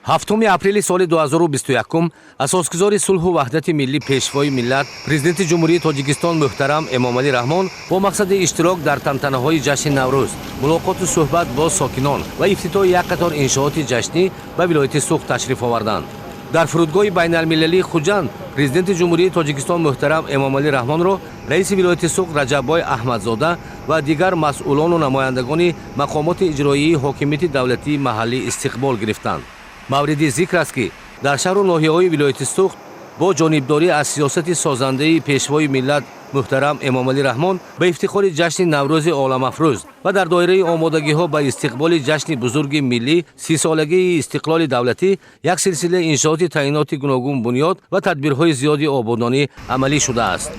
7 апрели соли 2021 асосгузори сулҳу ваҳдати миллӣ, Пешвои миллат, Президенти Ҷумҳурии Тоҷикистон муҳтарам Эмомалӣ Раҳмон бо мақсади иштирок дар тантанаҳои ҷашни Наврӯз, мулоқоту суҳбат бо сокинон ва ифтитоҳи як қатор иншооти ҷашнӣ ба вилояти Суғд ташриф оварданд. Дар фурудгоҳи байналмилалии Хуҷанд Президенти Ҷумҳурии Тоҷикистон муҳтарам Эмомалӣ Раҳмонро раиси вилояти Суғд Раҷаббой Аҳмадзода ва дигар масъулону намояндагони мақомоти иҷроии ҳокимияти давлатии маҳаллӣ истиқбол гирифтанд. Мавриди зикр аст, ки дар шаҳру ноҳияҳои вилояти Суғд бо ҷонибдорӣ аз сиёсати созандаи Пешвои миллат муҳтарам Эмомалӣ Раҳмон ба ифтихори ҷашни Наврӯзи оламафрӯз ва дар доираи омодагиҳо ба истиқболи ҷашни бузурги миллӣ, 30-солагии истиқлоли давлатӣ, як силсила иншооти таъиноти гуногун бунёд ва тадбирҳои зиёди ободонӣ амалӣ шудааст.